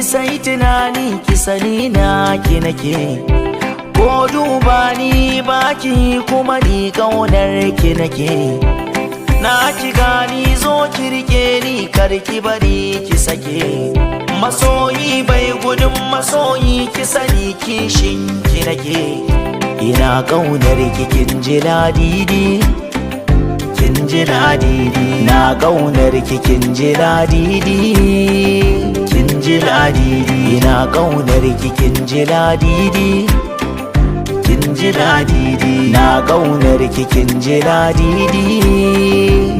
Sai tunani ki sani na ki nake. Ko duba ni baki kuma ni kaunar ki nake. Na ki gani zo ki rike ni, kar ki bari ki sake. Masoyi bai gudun masoyi, ki sani kishin ki nake. Ina kaunar ki, kin ji ladidi, kin ji ladidi. Na kaunar ki, kin ji ladidi, kin ji ladidi. Ina kaunar ki, kin ji ladidi, kin ji ladidi. Na kaunar ki, kin ji ladidi,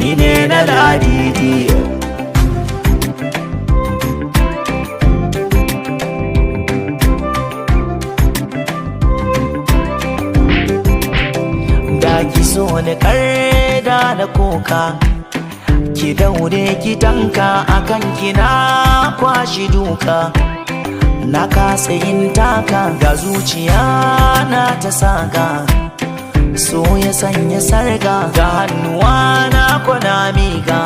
ni ne na ladidi. Da ki so ni da na koka, ki daure ki tanka akan ki na kwashi duka. Na kasa yin taka ga zuciya na ta saka, so ya sanya sarga ga hannuwa na kwana miƙa,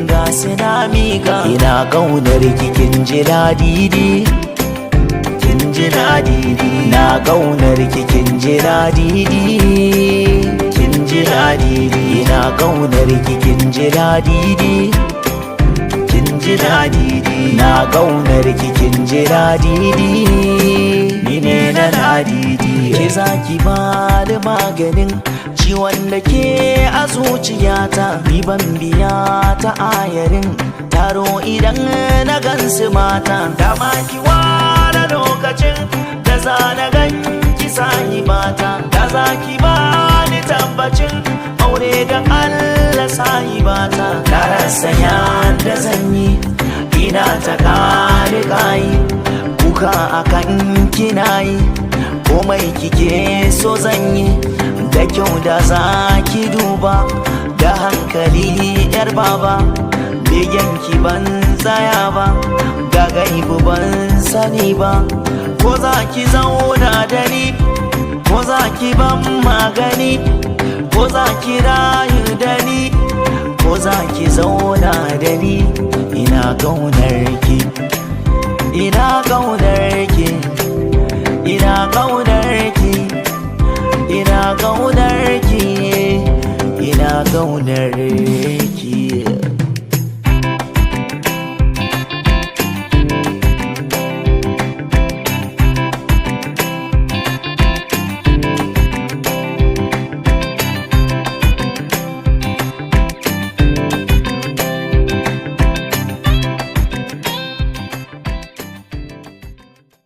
ga sina miƙa. Ina ƙaunar ki, kin ji ladidi, kin ji ladidi. Na ƙaunar ki, kin ji ladidi, kin ji ladidi. Ina ƙaunar ki, kin ji ladidi, kin ji ladidi. Na ƙaunar ki, kin ji ladidi, ni ne na ladidi. Ke zaki ba da maganin ciwon da ke a zuciyata, ni ban biya ta ayarin taro idan na gansu mata. Dama ki ware lokacin da za na ganki sahibata, da za ki ba ni tabbacin aure da Allah sahibata. Na rasa yadda zan yi, ina ta kare kayi kuka akan kina yi, komai kike so zan yi. Da kyau da za ki duba da hankali yar baba, begen ki ban tsaya ba, ga gaibu ban sani ba. Ko za ki zauna da ni, ko za ki ban magani, ko za ki rayu da ni, ko za ki zauna da ni.